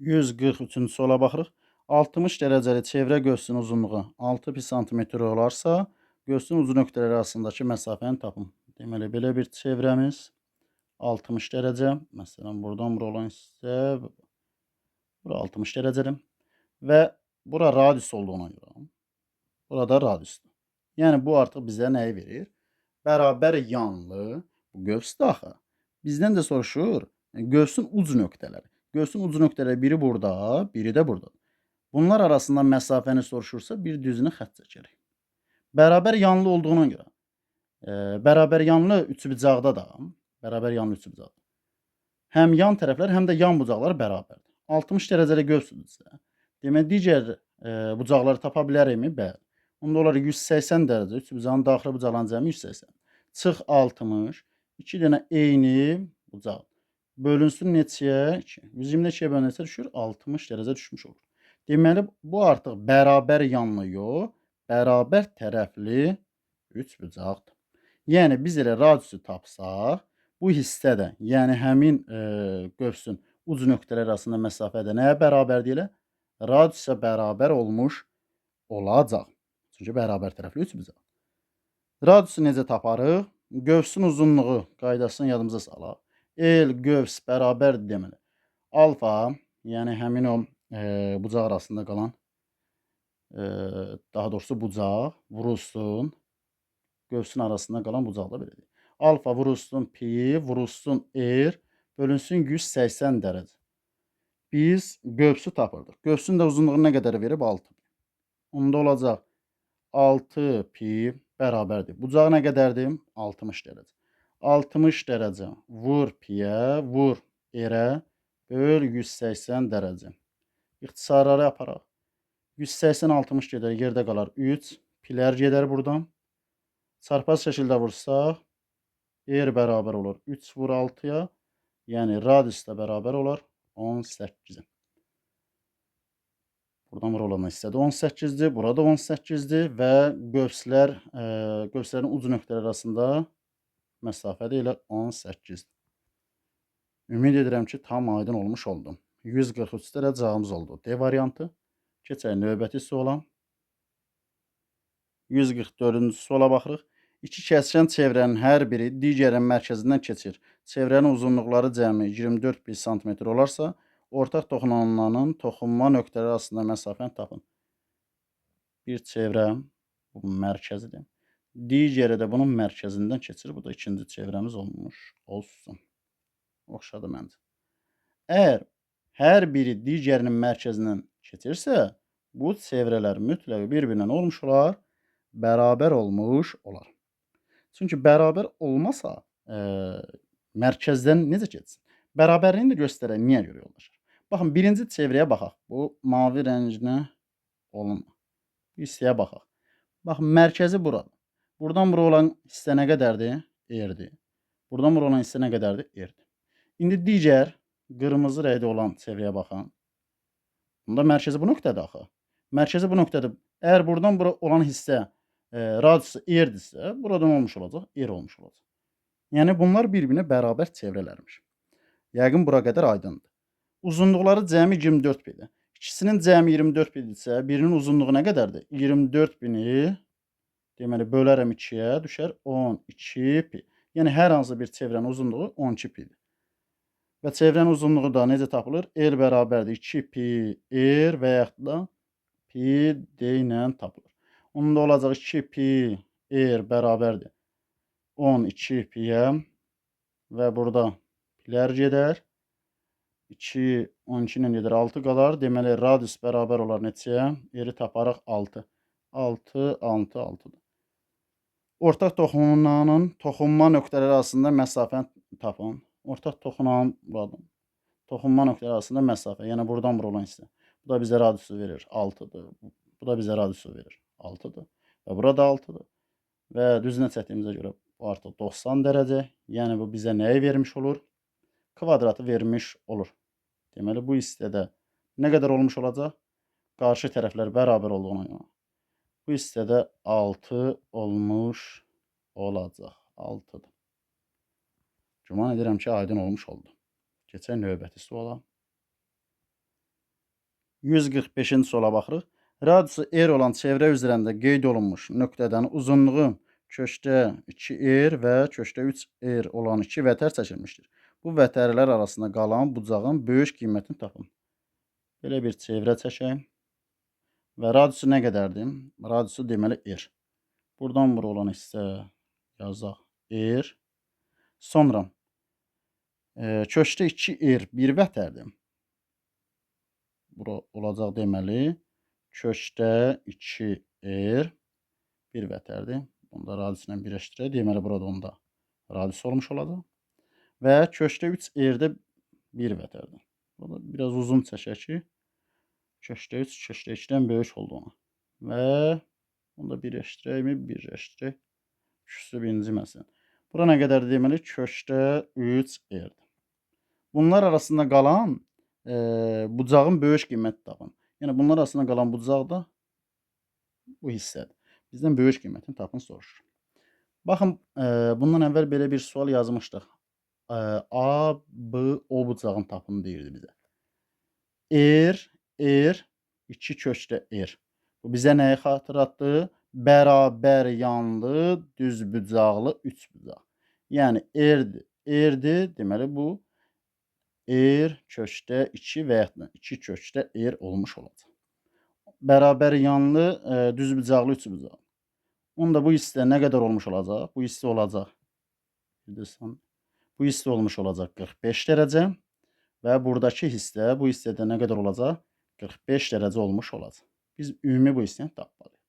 143-cü suala baxırıq. 60 dərəcəli çevrə qövsünün uzunluğu 6 pi santimetr olarsa, qövsün ucu nöqtələri arasındakı məsafəni tapın. Deməli, belə bir çevrəmiz 60 dərəcə. Məsələn, buradan bura olan hissə bura 60 dərəcədir. Və bura radius olduğuna görə, burada radiusdur. Yəni, bu artıq bizə nəyi verir? Bərabər yanlı bu qövsdür axı. Bizdən də soruşur, qövsün uc nöqtələri. Qövsün uc nöqtələri biri burada, biri də burada. Bunlar arasında məsafəni soruşursa, bir düzünü xətt çəkərik. Bərabər yanlı olduğuna görə, bərabər yanlı üçbucaqda da, bərabər yanlı üçbucaqda həm yan tərəflər, həm də yan bucaqlar bərabərdir. 60 dərəcəli qövsdürsə, demək, digər bucaqları tapa bilərikmi? Bəli. Onda olar 180 dərəcə, üçbucağın daxili bucaqların cəmi 180. Çıx 60, 2 dənə eyni bucaq. Bölünsün neçəyə? 2. 120 2-yə bölünsə düşür, 60 dərəcə düşmüş olur. Deməli, bu artıq bərabər yanlı yox, bərabər tərəfli üçbucaqdır. Yəni, biz elə radiusu tapsaq, bu hissə də, yəni həmin qövsün uc nöqtələr arasında məsafə də nəyə bərabərdir elə? Radiusa bərabər olmuş olacaq. Çünki bərabər tərəfli üçbucaq. Radiusu necə taparıq? Qövsün uzunluğu qaydasını yadımıza salaq. L qövs bərabərdir deməli. Alfa, yəni həmin o bucaq arasında qalan, daha doğrusu bucaq vurulsun, qövsün arasında qalan bucaq da belə deyək. Alfa vurulsun pi, vurulsun r, bölünsün 180 dərəcə. Biz qövsü tapırdıq. Qövsün də uzunluğu nə qədər verib? 6. Onda olacaq 6 pi bərabərdir. Bucağı nə qədərdir? 60 dərəcə. 60 dərəcə vur piyə, vur r-ə, böl 180 dərəcə. İxtisarları aparaq. 180 60 gedər, yerdə qalar 3. Pilər gedər buradan. Çarpaz şəkildə vursaq, r bərabər olur 3 vur 6-ya. Yəni, radius da bərabər olar 18-ə. Buradan bura olan hissə də 18-dir, burada 18-dir və qövslərin uc nöqtələri arasında məsafə də elə 18-dir. Ümid edirəm ki, tam aydın olmuş oldum. 143-də də cavabımız oldu. D variantı. Keçək növbəti suala. 144-cü suala baxırıq. İki kəsişən çevrənin hər biri digərinin mərkəzindən keçir. Çevrənin uzunluqları cəmi 24 pi santimetr olarsa, ortaq toxunanların toxunma nöqtələri arasında məsafəni tapın. Bir çevrə, bu mərkəzidir. Digəri də bunun mərkəzindən keçir. Bu da ikinci çevrəmiz olmuş olsun. Oxşadı məncə. Əgər hər biri digərinin mərkəzindən keçirsə, bu çevrələr mütləq bir-birinə olmuş olar, bərabər olmuş olar. Çünki bərabər olmasa, mərkəzdən necə keçsin? Bərabərliyini də göstərək, niyə görə yoldaşlar? Baxın, birinci çevrəyə baxaq. Bu mavi rənginə olunma. Bu hissəyə baxaq. Baxın, mərkəzi buradır. Buradan bura olan hissə nə qədərdir? R-dir. Buradan bura olan hissə nə qədərdir? R-dir. İndi digər qırmızı rəngdə olan çevrəyə baxın. Bunda mərkəzi bu nöqtədir axı. Mərkəzi bu nöqtədir. Əgər buradan bura olan hissə radiusu R-dirsə, buradan olmuş olacaq, R olmuş olacaq. Yəni, bunlar bir-birinə bərabər çevrələrmiş. Yəqin bura qədər aydındır. Uzunluqları cəmi 24 pidir. İkisinin cəmi 24 pidirsə, birinin uzunluğu nə qədərdir? 24 pini, deməli, bölərəm 2-yə, düşər 12 pi. Yəni, hər hansı bir çevrənin uzunluğu 12 pidir. Və çevrənin uzunluğu da necə tapılır? L bərabərdir 2 pi R və yaxud da pi D ilə tapılır. Onda olacaq 2 pi R bərabərdir 12 piyə və burada pilər gedər. 2, 12 ilə gedər, 6 qalar. Deməli, radius bərabər olar neçəyə? R-i taparıq 6. 6, 6, 6-dır. Ortaq toxunanın toxunma nöqtələri arasında məsafəni tapın. Ortaq toxunan buradan. Toxunma nöqtələri arasında məsafə. Yəni, buradan bura olan hissə. Bu da bizə radiusu verir. 6-dır. Bu da bizə radiusu verir. 6-dır. Və burada 6-dır. Və düzünə çəkdiyimizə görə bu artıq 90 dərəcə. Yəni, bu bizə nəyi vermiş olur? Kvadratı vermiş olur. Deməli, bu hissədə nə qədər olmuş olacaq? Qarşı tərəflər bərabər olduğuna görə. Bu hissədə 6 olmuş olacaq. 6-dır. Güman edirəm ki, aydın olmuş oldu. Keçək növbəti suala. 145-ci suala baxırıq. Radiusu R olan çevrə üzərində qeyd olunmuş nöqtədən uzunluğu kökdə 2R və kökdə 3R olan 2 vətər çəkilmişdir. Bu vətərlər arasında qalan bucağın böyük qiymətini tapın. Belə bir çevrə çəkək. Və radiusu nə qədərdir? Radiusu deməli R. Buradan bura olan hissə yazaq R. Sonra kökdə 2R bir vətərdir. Bura olacaq deməli kökdə 2R bir vətərdir. Bunu da radius ilə birləşdirək. Deməli burada onda radius olmuş olacaq. Və kökdə 3R-də bir vətərdir. Burada biraz uzun çəkək ki, kökdə 3, kökdə 2-dən böyük olduğunu. Və bunu da birləşdirəkmi? Birləşdirək. Küsüb inciməsin. Bura nə qədərdir deməli? Kökdə 3R-dir. Bunlar arasında qalan bucağın böyük qiyməti tapın. Yəni bunlar arasında qalan bucaq da bu hissədir. Bizdən böyük qiymətini tapın soruşur. Baxın, bundan əvvəl belə bir sual yazmışdıq. A, B, O bucağını tapın deyirdi bizə. R, R, 2 kökdə R. Bu bizə nəyi xatırlatdı? Bərabər yanlı, düz bucaqlı, 3 bucaq. Yəni R-dir, R-dir. Deməli bu R kökdə 2 və yaxud da 2 kökdə R olmuş olacaq. Bərabər yanlı, düz bucaqlı, 3 bucaq. Onda bu hissə nə qədər olmuş olacaq? Bu hissə olacaq. Bu hissə olmuş olacaq 45 dərəcə və buradakı hissə, bu hissədə nə qədər olacaq? 45 dərəcə olmuş olacaq. Biz ümumi bu hissəni tapmalıyıq.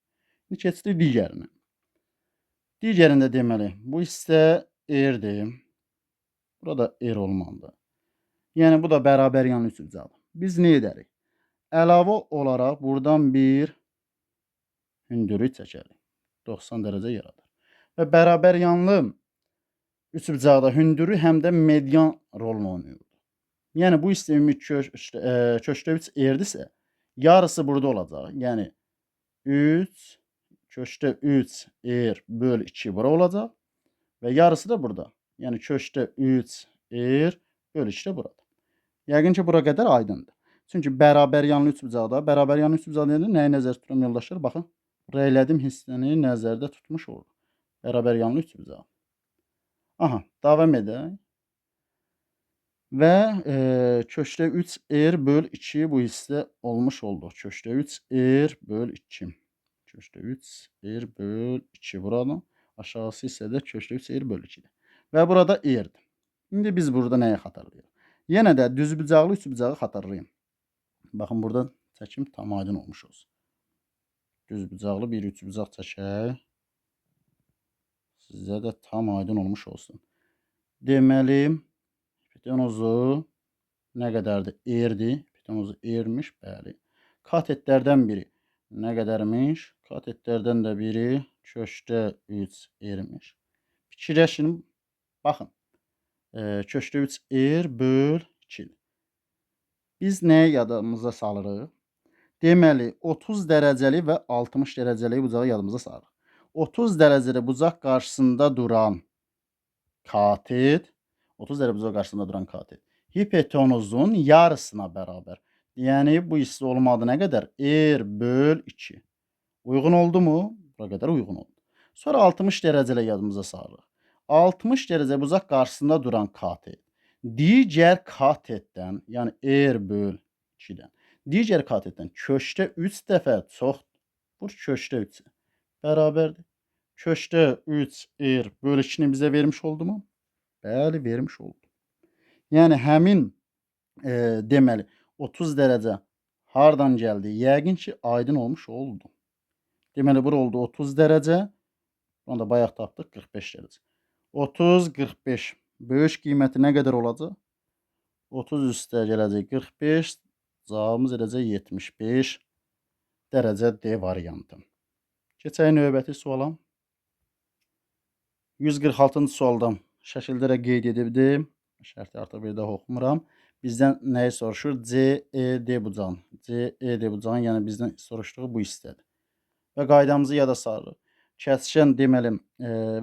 İndi keçdik digərinə. Digərində deməli, bu hissə R-dir. Burada R olmalıdır. Yəni bu da bərabər yanlı üç bucaqdır. Biz nə edərik? Əlavə olaraq buradan bir hündürlük çəkərik. 90 dərəcə yaradır. Və bərabər yanlı üçbucaqda hündürlük həm də median rolunu oynayır. Yəni bu hissə ümumi kökdə 3 R-dirsə, yarısı burada olacaq. Yəni 3 kökdə 3 R böl 2 bura olacaq və yarısı da burada. Yəni kökdə 3 R böl 2 də burada. Yəqin ki, bura qədər aydındır. Çünki bərabər yanlı üçbucaqda, bərabər yanlı üçbucaqda deyəndə nəyi nəzərdə tuturam yoldaşlar? Baxın, rəylədim hissəni nəzərdə tutmuş olur. Bərabər yanlı üçbucaq. Aha, davam edək. Və kökdə 3 R böl 2 bu hissə olmuş oldu. Kökdə 3 R böl 2. Kökdə 3 R böl 2 buradan. Aşağısı hissə də kökdə 3 R böl 2-dir. Və burada R-dir. İndi biz burada nəyi xatırlayırıq? Yenə də düzbucaqlı üçbucağı xatırlayın. Baxın, burada çəkim tam aydın olmuş olsun. Düzbucaqlı bir üçbucaq çəkək. Sizə də tam aydın olmuş olsun. Deməli, hipotenuzu nə qədərdir? R-dir. Hipotenuzu R-miş, bəli. Katetlərdən biri nə qədərmiş? Katetlərdən də biri kökdə 3 R-miş. Fikirləşin, baxın. Kökdə 3 R böl 2. Biz nəyi yadımıza salırıq? Deməli, 30 dərəcəli və 60 dərəcəli bucağı yadımıza salırıq. 30 dərəcəli bucaq qarşısında duran katet, 30 dərəcə bucaq qarşısında duran katet hipotenuzun yarısına bərabər. Yəni, bu hissə olmadı nə qədər? R böl 2. Uyğun oldu mu? Bura qədər uyğun oldu. Sonra 60 dərəcəli yadımıza salırıq. 60 dərəcə bucaq qarşısında duran katet digər katetdən, yəni R böl 2-dən, digər katetdən kökdə 3 dəfə çox, bu kökdə 3 bərabərdir. Kökdə 3 R böl 2-ni bizə vermiş oldu mu? Bəli, vermiş oldu. Yəni, həmin deməli 30 dərəcə hardan gəldi? Yəqin ki, aydın olmuş oldu. Deməli, bura oldu 30 dərəcə. Bunu da bayaq tapdıq, 45 dərəcə. 30, 45. Böyük qiyməti nə qədər olacaq? 30 üstə gələcək 45. Cavabımız eləcək 75 dərəcə D variantı. Keçək növbəti suala. 146-cı sualda şəkildə də qeyd edibdir. Şərti artıq bir daha oxumuram. Bizdən nəyi soruşur? C, E, D bucağını. C, E, D bucağını, yəni bizdən soruşduğu bu hissədir. Və qaydamızı yada salırıq. Kəsişən deməli,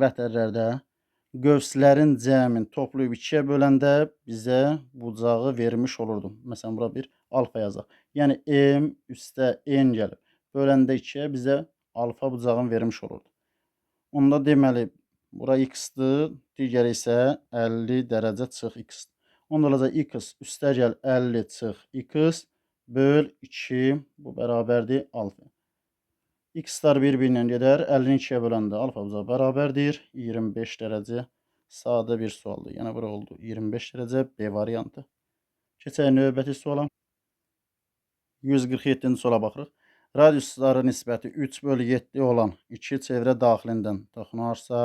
vətərlərdə qövslərin cəmin toplayıb 2-yə böləndə bizə bucağı vermiş olurdu. Məsələn, bura bir alfa yazaq. Yəni, M üstə N gəlib. Böləndə 2-yə bizə alfa bucağını vermiş olurdu. Onda deməli, bura x-dir, digəri isə 50 dərəcə çıx x. Onda olacaq x üstə gəl 50 çıx x böl 2, bu bərabərdir alfa. X-lar bir-birinə gedər, 50-ni 2-yə böləndə alfa bucağı bərabərdir 25 dərəcə. Sadə bir sualdır. Yəni, bura oldu 25 dərəcə B variantı. Keçək növbəti suala. 147-ci suala baxırıq. Radiusları nisbəti 3 bölü 7 olan iki çevrə daxilindən toxunarsa,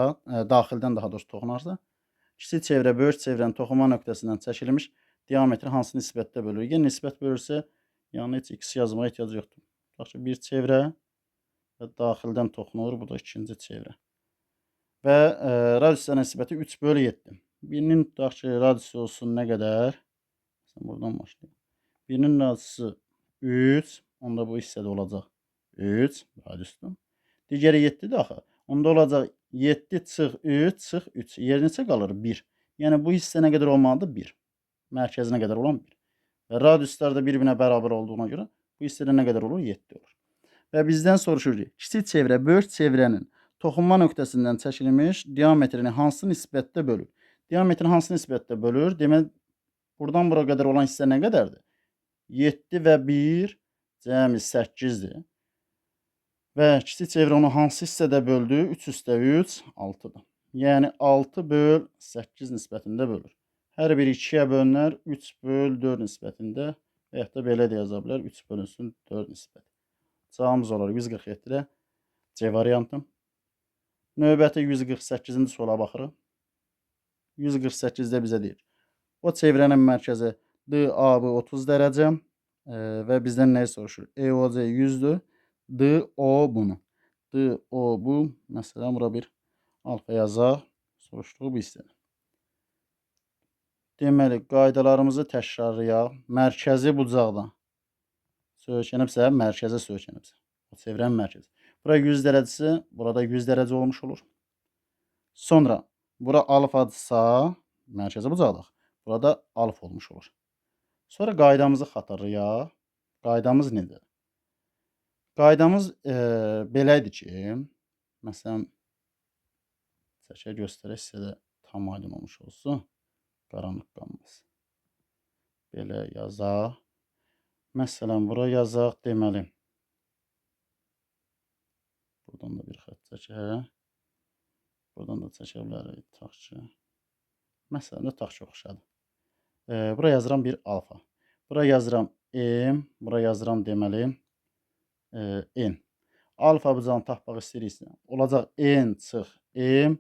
daxildən daha doğrusu toxunarsa, kiçik çevrə böyük çevrənin toxunma nöqtəsindən çəkilmiş diametri hansı nisbətdə bölür? Yəni, nisbət bölürsə, yəni heç x yazmağa ehtiyac yoxdur. Tutaq ki, bir çevrə və daxildən toxunur, bu da ikinci çevrə. Və radiusların nisbəti 3 bölü 7. Birinin tutaq ki, radiusu olsun nə qədər? Məsələn, buradan başlayaq. Birinin radiusu 3, onda bu hissədə olacaq 3 radiusdur. Digəri 7-dir axı. Onda olacaq 7 çıx 3 çıx 3. Yer neçə qalır? 1. Yəni, bu hissə nə qədər olmalıdır? 1. Mərkəzinə qədər olan 1. Və radiuslar da bir-birinə bərabər olduğuna görə bu hissədə nə qədər olur? 7 olur. Və bizdən soruşur ki, kiçik çevrə böyük çevrənin toxunma nöqtəsindən çəkilmiş diametrini hansı nisbətdə bölür? Diametrini hansı nisbətdə bölür? Demək, buradan bura qədər olan hissə nə qədərdir? 7 və 1 cəmi 8-dir. Və kiçik çevrə onu hansı hissədə böldü? 3 üstə 3, 6-dır. Yəni, 6 böl 8 nisbətində bölür. Hər biri 2-yə bölünər, 3 böl 4 nisbətində və yaxud da belə də yaza bilər, 3 bölünsün 4 nisbət. Cavabımız olar 147-də C variantı. Növbəti 148-ci suala baxırıq. 148-də bizə deyir. O çevrənin mərkəzi DAB 30 dərəcə və bizdən nəyi soruşur? EOC 100-dür. DO bunu. DO bu. Məsələn, bura bir alfa yazaq. Soruşduğu bu hissədə. Deməli, qaydalarımızı təkrarlayaq. Mərkəzi bucaqdan söykənibsə, mərkəzə söykənibsə. O çevrənin mərkəzi. Bura 100 dərəcəsi, burada 100 dərəcə olmuş olur. Sonra, bura alfadırsa, mərkəzi bucaqdaq. Burada alfa olmuş olur. Sonra qaydamızı xatırlayaq. Qaydamız nədir? Qaydamız belə idi ki, məsələn, çəkə göstərək sizə də tam aydın olmuş olsun. Qaranlıq qalmaz. Belə yazaq. Məsələn, bura yazaq, deməli. Buradan da bir xətt çəkək. Buradan da çəkə bilərik, tutaq ki. Məsələn, tutaq ki, oxşadı. Bura yazıram bir alfa. Bura yazıram M, bura yazıram deməli N. Alfa bucağını tapmaq istəyiriksə, olacaq N çıx M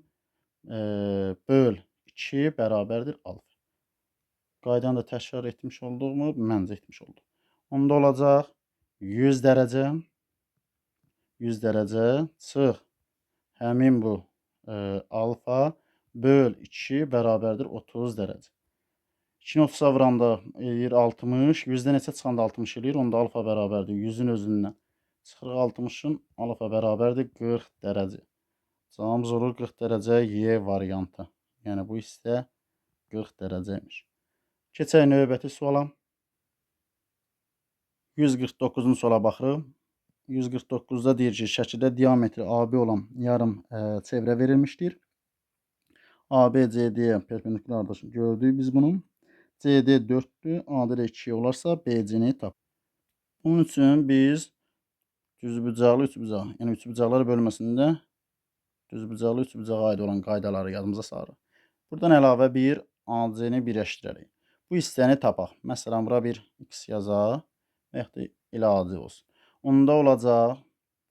böl 2 bərabərdir alfa. Qaydanı da təkrar etmiş olduqmu? Məncə etmiş olduq. Onda olacaq 100 dərəcə, 100 dərəcə çıx həmin bu alfa böl 2 bərabərdir 30 dərəcə. 2-ni 30-a vuranda eləyir 60, 100-də neçə çıxanda 60 eləyir, onda alfa bərabərdir 100-ün özündən. Çıxırıq 60-ın, alfa bərabərdir 40 dərəcə. Cavabımız olur 40 dərəcə Y variantı. Yəni, bu hissə 40 dərəcəymiş. Keçək növbəti suala. 149-cu suala baxırıq. 149-da deyir ki, şəkildə diametri AB olan yarım çevrə verilmişdir. ABCD perpendikulardır. Gördük biz bunu. CD 4-dür, AD də 2 olarsa BC-ni tap. Bunun üçün biz düzbucaqlı üçbucaq, yəni üçbucaqlar bölməsində düzbucaqlı üçbucağa aid olan qaydaları yadımıza salırıq. Buradan əlavə bir AC-ni birləşdirərik. Bu hissəni tapaq. Məsələn, bura bir x yazaq və yaxud da elə AC olsun. Onda olacaq,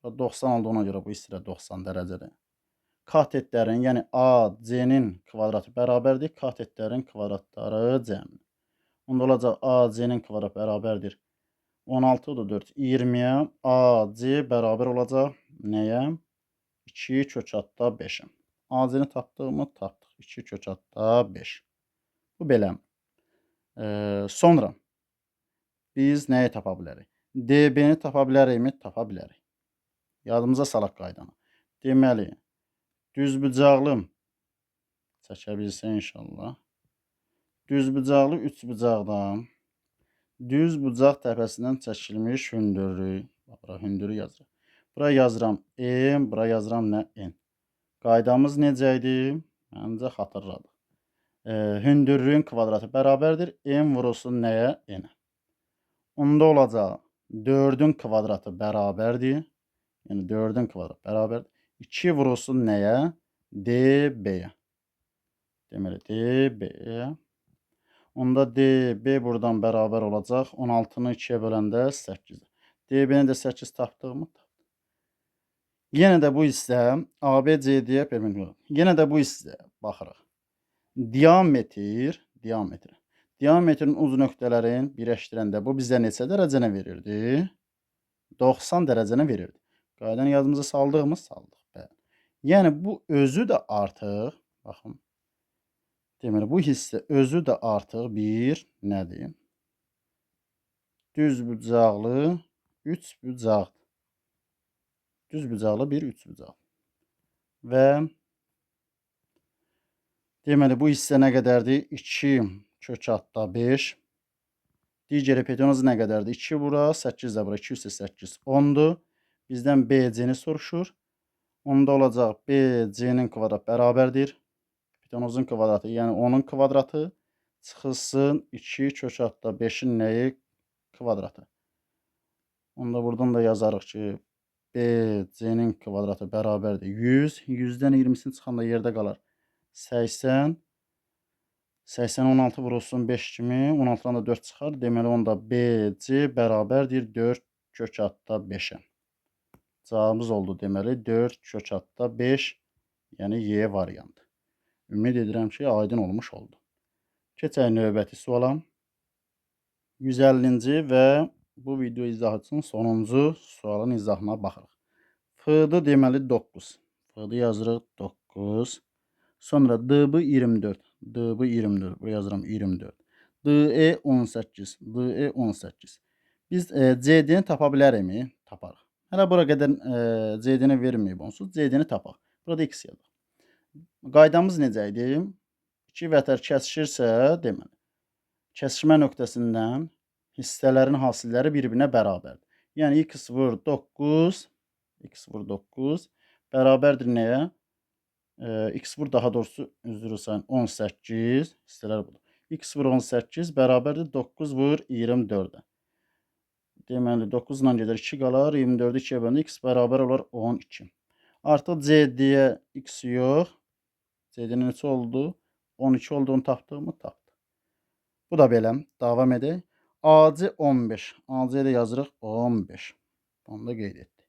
90 olduğuna görə bu hissədə 90 dərəcədir. Katetlərin, yəni AC-nin kvadratı bərabərdir katetlərin kvadratları cəmi. Onda olacaq AC-nin kvadratı bərabərdir 16 da 4, 20-yə AC bərabər olacaq nəyə? 2 kök altda 5-ə. AC-ni tapdıq mı? Tapdıq. 2 kök altda 5. Bu belə. Sonra biz nəyi tapa bilərik? DB-ni tapa bilərikmi? Tapa bilərik. Yadımıza salaq qaydanı. Deməli, düzbucaqlı çəkə bilsə inşallah. Düzbucaqlı üçbucaqdan düz bucaq təpəsindən çəkilmiş hündürlük. Bura hündürlük yazıram. Bura yazıram M, bura yazıram nə? N. Qaydamız necə idi? Məncə xatırladıq. Hündürlüyün kvadratı bərabərdir. M vurulsun nəyə? N-ə. Onda olacaq 4-ün kvadratı bərabərdir. Yəni 4-ün kvadratı bərabərdir. 2 vurulsun nəyə? DB-yə. Deməli, DB-yə. Onda DB buradan bərabər olacaq. 16-nı 2-yə böləndə 8. DB-ni də 8 tapdıq mı? Tapdıq. Yenə də bu hissə ABCD-yə perpendikular. Yenə də bu hissə baxırıq. Diametr, diametr. Diametrin uz nöqtələrin birləşdirəndə bu bizə neçə dərəcəni verirdi? 90 dərəcəni verirdi. Qaydanı yadımıza saldıq mı? Saldıq. Bəli. Yəni bu özü də artıq, baxın. Deməli bu hissə özü də artıq bir nədir? Düzbucaqlı üçbucaqdır. Düzbucaqlı bir üçbucaq. Və deməli bu hissə nə qədərdir? 2 kök altda 5. Digər hipotenuz nə qədərdir? 2 bura, 8 də bura. 2 üstə 8, 10-dur. Bizdən BC-ni soruşur. Onda olacaq BC-nin kvadrat bərabərdir. Hipotenuzun kvadratı, yəni 10-un kvadratı çıxılsın 2 kök altda 5-in nəyi? Kvadratı. Onda buradan da yazarıq ki, BC-nin kvadratı bərabərdir 100. 100-dən 20-sini çıxanda yerdə qalar 80. 80 16 vurulsun 5 kimi. 16-dan da 4 çıxar. Deməli, onda BC bərabərdir 4 kök altda 5-ə. Cavabımız oldu deməli 4 kök altda 5, yəni Y variantı. Ümid edirəm ki, aydın olmuş oldu. Keçək növbəti suala. 150-ci və bu video izahı üçün sonuncu sualın izahına baxırıq. FD deməli 9. FD yazırıq 9. Sonra DB 24. DB 24. Buraya yazıram 24. DE 18. DE 18. Biz CD-ni tapa bilərikmi? Taparıq. Hələ bura qədər CD-ni verməyib onsuz. CD-ni tapaq. Burada X yazaq. Qaydamız necə idi? İki vətər kəsişirsə, deməli, kəsişmə nöqtəsindən hissələrin hasilləri bir-birinə bərabərdir. Yəni x vur 9, x vur 9 bərabərdir nəyə? X vur daha doğrusu üzr istəyirəm 18, hissələr budur. X vur 18 bərabərdir 9 vur 24-ə. Deməli 9 ilə gedər 2 qalar, 24-ü 2-yə böləndə x bərabər olar 12. Artıq CD-yə x yox. CD-nin neçə oldu? 12 olduğunu tapdıq mı? Tapdıq. Bu da belə. Davam edək. AC 15. AC-də yazırıq 15. Onu da qeyd etdik.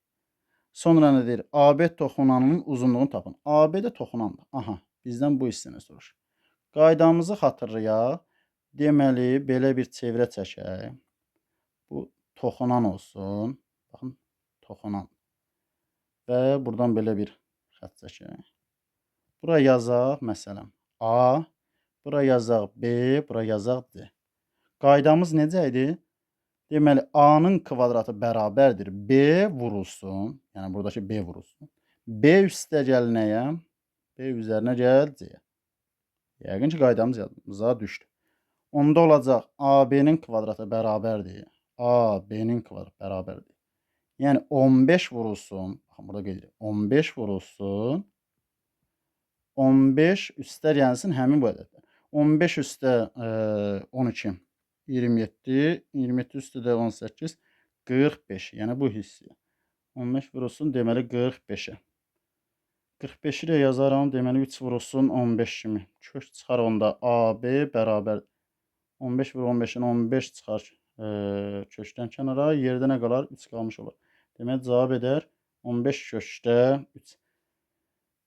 Sonra nə deyir? AB toxunanının uzunluğunu tapın. AB də toxunandır. Aha, bizdən bu hissəni soruşur. Qaydamızı xatırlayaq. Deməli, belə bir çevrə çəkək. Bu toxunan olsun. Baxın, toxunan. Və buradan belə bir xətt çəkək. Bura yazaq, məsələn, A, bura yazaq B, bura yazaq D. Qaydamız necə idi? Deməli, A-nın kvadratı bərabərdir B vurulsun. Yəni, buradakı B vurulsun. B üstə gəl nəyə? B üzərinə gəl C-yə. Yəqin ki, qaydamız yadımıza düşdü. Onda olacaq AB-nin kvadratı bərabərdir. AB-nin kvadratı bərabərdir. Yəni, 15 vurulsun. Baxın, burada qeyd edirik. 15 vurulsun. 15 üstə gəlsin həmin bu ədədlər. 15 üstə 12. 27, 27 üstə də 18, 45. Yəni bu hissə. 15 vurulsun, deməli 45-ə. 45-i də yazaram, deməli 3 vurulsun 15 kimi. Kök çıxar onda AB bərabər. 15 vur 15-in 15 çıxar kökdən kənara. Yerdə nə qalar? 3 qalmış olar. Deməli cavab edər 15 kökdə 3.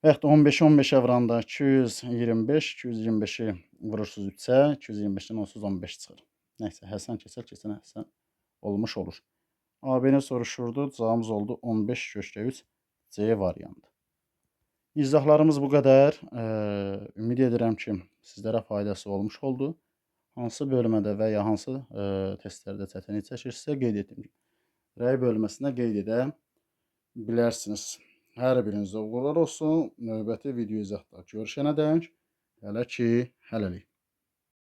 Və yaxud da 15-i 15-ə vuranda 225, 225-i vurursunuz 3-ə, 225-dən onsuz 15 çıxır. Nəysə, Həsən keçər, keçən Həsən olmuş olur. AB-ni soruşurdu, cavabımız oldu 15 kökdə 3 C variantı. İzahlarımız bu qədər. Ümid edirəm ki, sizlərə faydası olmuş oldu. Hansı bölmədə və ya hansı testlərdə çətinlik çəkirsinizsə qeyd etdim ki, rəy bölməsində qeyd edə bilərsiniz. Hər birinizə uğurlar olsun. Növbəti video izahda görüşənədək hələ ki, hələlik.